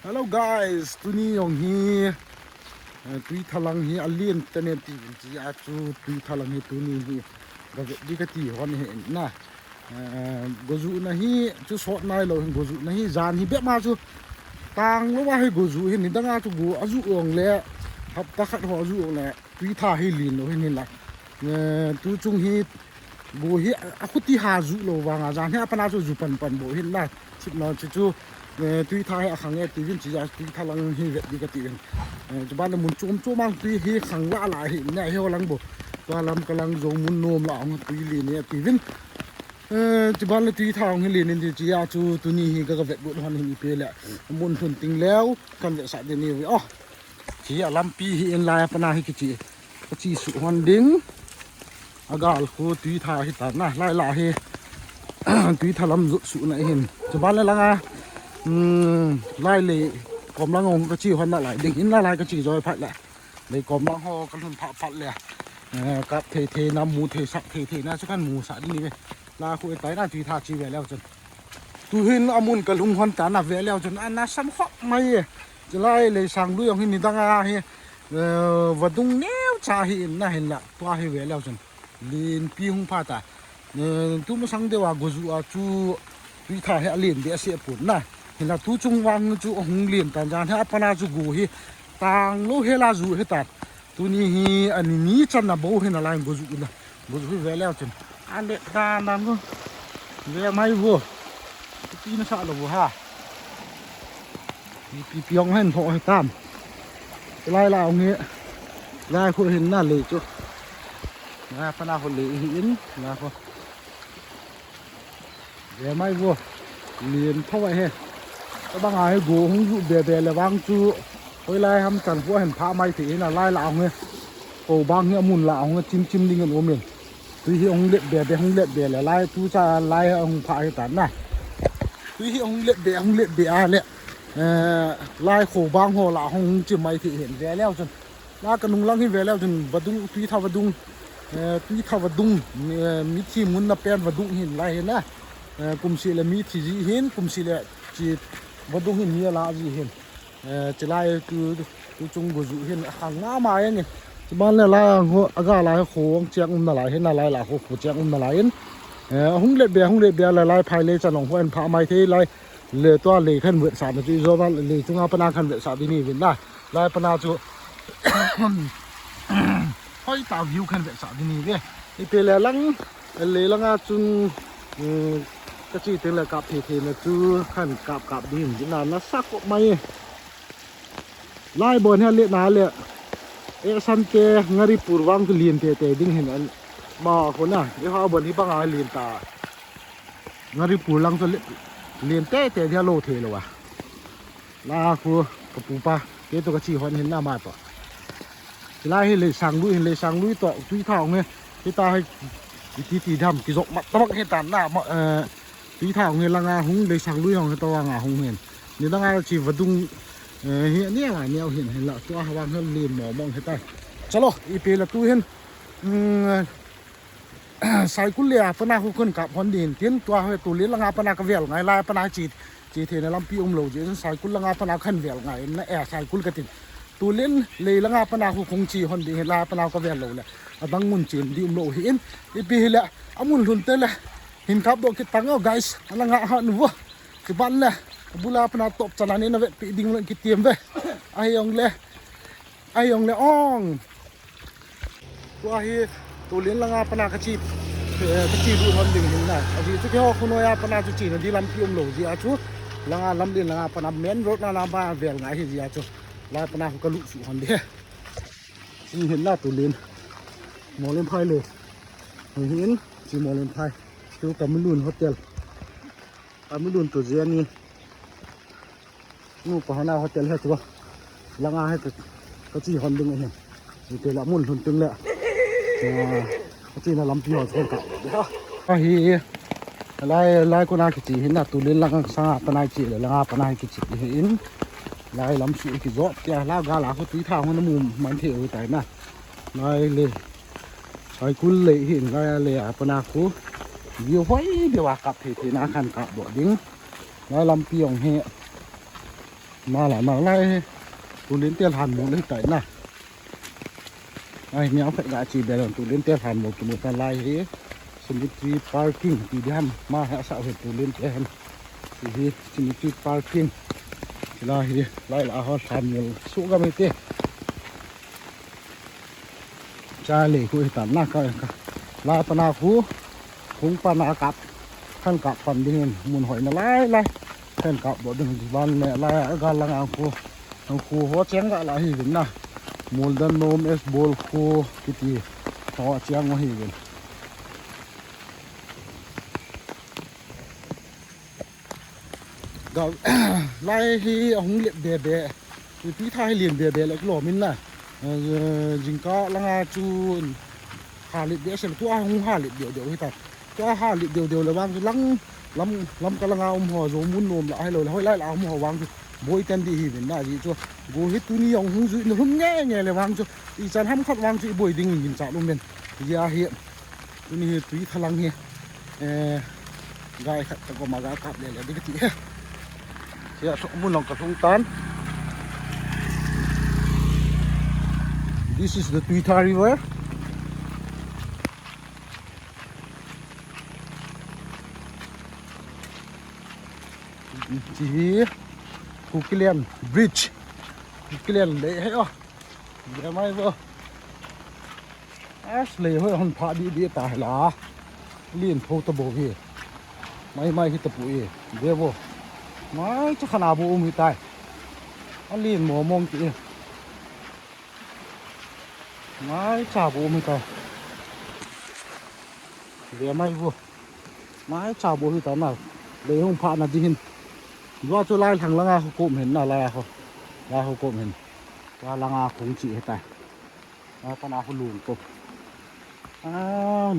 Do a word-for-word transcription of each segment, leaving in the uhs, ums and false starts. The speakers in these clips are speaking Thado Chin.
Hello guys, tuni jong hi, eh, Tuitha lang hi alen tah in ti vin chia chu Tuitha lang hi tuni hi gavet ding kati hon hi na. Eh, gojuhna hi chu sot nailou hin gojuhna hi jan hi bep ma chu tang lou a hi gojuh hi nidang a chu go aju ong le hapta khat ho aju ong le Tuitha hi len lou hin hin la. Eh, tu chung hi Go hi a, akhuti ha ju lou vang a, jan hi a pana chu ju pan pan bou hin na. Chipna chu chu, eh, Tuitha hi akhang e ti vin chia Tuitha lang hi vet ding kati vin. Eh, chuban le mun chom chom a tui hi khang la la hi na hi ho lang bou. Tua lam ka lang jong mun nom la ong tui len e ti vin. Eh, chuban le Tuitha ong hi len in ti chia chu tuni hi ka, ka vet got hon hin ipi le. Mun thun ting leu kan vetsah ding ni ve. Oh. Chia lampi hi in lai a pana hi kichi. Ka chi suh hon ding. A gal khu Tuitha hi ta na, lai la hi. Tuitha lam jot suh na hin. Chuban le lang a, um, lai le kom lang ong ka chi hon na lai ding. Hin na lai ka chi joi phat le. Lei kom lang ho ka lhun phat phat le. Eh, kap thei thei na, mu thei sah thei thei na, chu kan mu sah ding ni ve. La khu e tai na Tuitha chi ve leu chun. Tu hin amun ka lhung hon ta na ve leu chun, ana sam khop mai e. Chulai lei sang lui ong hin nidang a hi. Eh, vadung neo cha hi in na hin la, tua hi ve leu chun. Lenpi hung pha ta. Eh, tu masang deu a gojuh a chu Tuitha hi alen behseh pon na. Hin la tu chung vang chu ahung len tan jan hi a pana chu go hi tang lou hel a ju hi tan. Tuni hi ani ni chan na bou hin a lai gojuh na. Gojuh hi ve leu chun. An le dan dan go. Ve mai vo. Pi na sa lou vo ha. Pi, pi, pi ong hen tho he tam. Lai la ong he. Lai khu hin na le chu. Na pana khu le hi in. Na khu. Ve mai vo. Lien tho he. Ka bang a he go hung ju be be le vang chu. Hoi lai ham chan khu hen pha mai thei hin a lai la ong he. Ko bang hi amun la ong he chim chim ding an um in. Tui hi hung let be be, hung let be le lai, tu cha lai hung pha hi tan na. Tui hi hung let be, hung let be a le. Eh, lai kho bang ho la hung, hung chim mai thei hin ve leu chun. Na ka nung lang hi ve leu chun vadung, Tuitha vadung. Eh, Tuitha vadung, eh, mithi mun na pen vadung hin lai hin na. Eh, kum seh le mithi ji hin, kum seh le chi vadung hin mi la ji hin. Eh, chulai tu, tu chung gojuh hin akhang ma ma e nge. Chuban le lai ang ho, aga lai ho ang chiang um na lai hin, na lai la ho, ho chiang um na lai in. Eh, hung let be, hung let be le lai phai le chan ong ho en pha mai thei lai. Le tua le khan vetsah na chu i jo ba le chunga pana khan vetsah ding ni vin na. Lai pana chu hoi ta view khan vetsah ding ni ve. Ipi le lang, le lang a chun, um, ka chi teng le kap thei thei na chu khan kap kap ding hin na, na sa ko mai. Lai bon hi a le na le. E san te Ngaripur vang chu lien tei tei ding hin an ma khu na. E ha bon hi bang a lien ta. Ngaripur lang chu le, lien tei tei dia lo thei lo a. La khu ka pu pa. Ke to ka chi hon hin na ma to. Lai hi le sang lui hin le sang lui to Tuitha ong he. Kita hi iti ti dam ki jok mat tabang he tan na ma, eh, Tuitha ong he langa hung le sang lui ong he to anga hung hen. Nidang a chi vadung, eh, hi ni a ni a hin hin la tua ha wang he le mo mong he tai. Chalo, ipi la tu hin. Mm, Saikul le a pana khu khun kap hon din tin tua he tu le langa pana ka vel ngai la pana chi chi the na lampi um lo je Saikul langa pana khan vel ngai na e Saikul ka tin. Tu le le langa pana khu khung chi hon din la pana ka vel lo le. Adang mun chin di um lo hi in. Ipi hi le amun lhun te le hin kap do ki tang o guys. Alanga ha nu vo. Ki ban le. Bula pana top chan a ni na vet pi ding le ki tiam ve. Ahi ong le. Ahi ong le ong. Tua hi, tu le langa pana ka chi, eh, ka chi lut hon ding hin na. Ahi chu keiho khu noi a pana chu chi na di lampi um lo ji a chu. Langa lam din langa pana main road na na ba vel ngai hi ji a chu. La pana khu ka lut suh hon ding. Chi hin na tu le. Molen phai le. Hin, chi molen phai. Chu Kamilun Hotel. Kamilun tu je ni. Nu pa hona hotel he tu. Langa he tu. Ka chi hon ding he. Ni te la mun lhun ting le. Ah, ka chi na lampi ho chu ka. Ahi. Lai, lai kona kichi hin na tu le langa sa pana chi le langa pana kichi hi in. Lai lam su ki jot tia la ga la ko Tuitha hon mu man the u tai na. Lai le. Saikul le hin lai le a pana khu. View hoi de wa kap the the na khan kap bo ding. Lai lampi ong he. Mala, mala hi. Tulen te lhan mol hi tai na. Ai, mi ang phet ga chi be lon tulen te lhan mol kimu ta lai hi. Cemetery parking ti diam. Ma ha sa hi tulen te han. Hi hi cemetery parking. Hi la hi lai la ho lhan mol su ga me te. Cha le khu hi ta na ka, ka. La pa na khu. Hung pa na kap. Khan kap pan ding hin. Mun hoi na lai lai. Khan kap do ding hin. Van me lai a ga lang ang khu. Ang khu ho cheng ga la hi vin na. Mul dan nom es bol khu kiti. Ho cheng ho hi vin. Ga, lai hi ahung lep be be. Tui tha hi lien be be le lo min na. Eh, jingkah langa chu ha lep be sel tu ahung ha lep be de hi ta. Tu ha lep de de le vang chu lang lam, lam ka langa um ho jo mun nom la hi lo le hoi lai la um ho vang chu boi ten di hi vin na ji chu. Go hi tuni jong hung jui na hum nge nge le vang chu i chan ham khat vang chu i boi ding in cha lum men. Ya hi. Tuni hi tui thalang hi. Eh, gai khat ka goma ga kap le le ding ti he. Sia so mun long ka lhung tan. This is the Tuitha River. Chi hi Kukiland Bridge. Kukiland le he o. Dia mai bo. As lei hoi hon pha di di ta la. Lien tho ta bo hi. Mai mai hi ta pu e. Ve bo. Mai cha khana bo um hi tai. A lien mo mong ti e. Mai cha bo um hi tai. Ve mai bo. Mai cha bo hi ta na. Lei hung pha na di hin. Lua chu lai thang langa ho kom hin na lai ho. Lai ho kom hin. Tua langa khung chi hi tai. A, kana khu lung ko. A,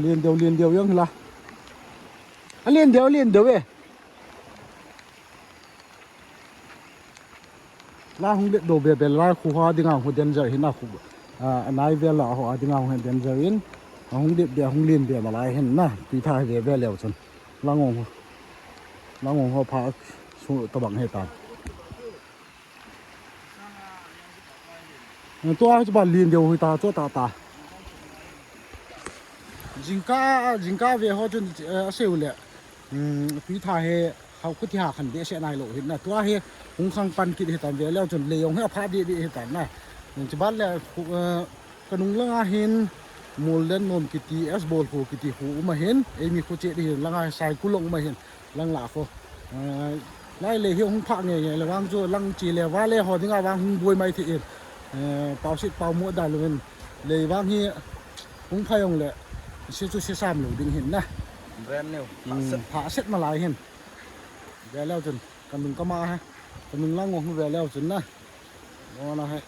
lien deu, lien deu jong hila. A lien deu, lien deu e. La hung let do be be la khu ha dinga khu danger hina khu. A, anai vel la ho a dinga khu danger in. A hung let be, hung lien be ma lai hin na. Tui tha be be leu chun. Langong ho. Langong ho pha su tabang he ta. Tua chu ba lien deu hi ta chu ta ta. Jingkah, jingkah ve ho chun, eh, aseu le. Hmm, tui tha he hau khuti ha khan be se nai lo hin na. Tua he hung khang pan kit hi tan ve leu chun lei jong he pha di di hi tan na. Chu ban le, eh, ka nung langa hin Molden nom kiti, S Bol khu kiti khu um ahin, eimi khu che di hin langa Saikul long um ahin. Lang la kho. Eh, lai le hi hung pha nge nge le vang chu lang chi le va le ho dinga vang hung boi mai thi in. Eh, pau sit pau mo da lu in. Le vang hi hung pha jong le. Si chu si sam lo ding hin na. Brand new. Hmm, pha set ma lai hin. Ve leu chun. Ka nung ka ma ha. Ka nung lang ngong ve leu chun na. Ngo na ha.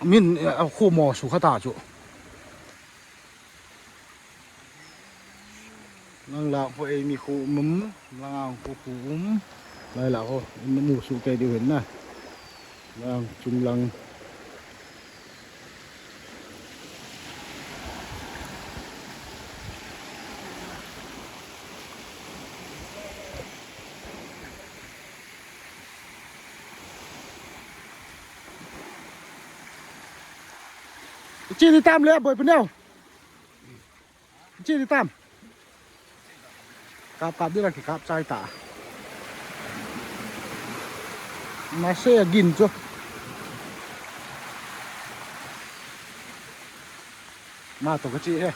Min, eh, khu mo su kha ta chu. Lang la ho eimi khu um, lang ang khu khu um. Lai la ho, in mu su ke diu hin na. Lang chung lang. Chi di tam le boi puneo. Chi di tam. Kap kap di la ki kap chai ta. Ma se a gin chu. Ma to ka chi he.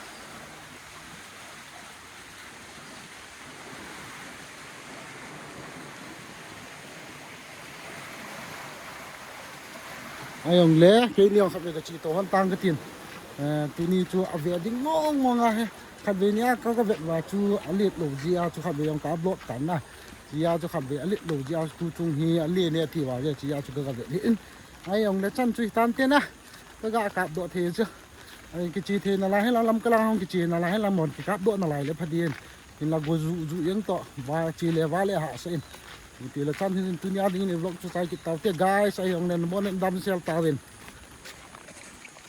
Ai jong le, keini jong khatvei ka chi to hon tang ka tin. Eh, tuni chu a ve ding ngong ngong a he. Khatvei nia ka, ka vet va chu a let lo jia chu khatvei jong ka upload tan na. Jia chu khatvei a let lo jia chu tu chung hi a le ne ti va jia jia chu ka, ka vet hi in. Ai jong le chan chu hi tan te na. Ka ga kap doh thei chu. Ai kichi thei na lai hi la lam ka lang hong kichi na lai hi la mon ki kap doh na lai le pha din. Hin la go ju ju jeng to. Va chi le va le ha sa in. Ti le chan hin tunia ding in vlog chu chai kit tau te guys. Ai jong le mon dam sel tau in.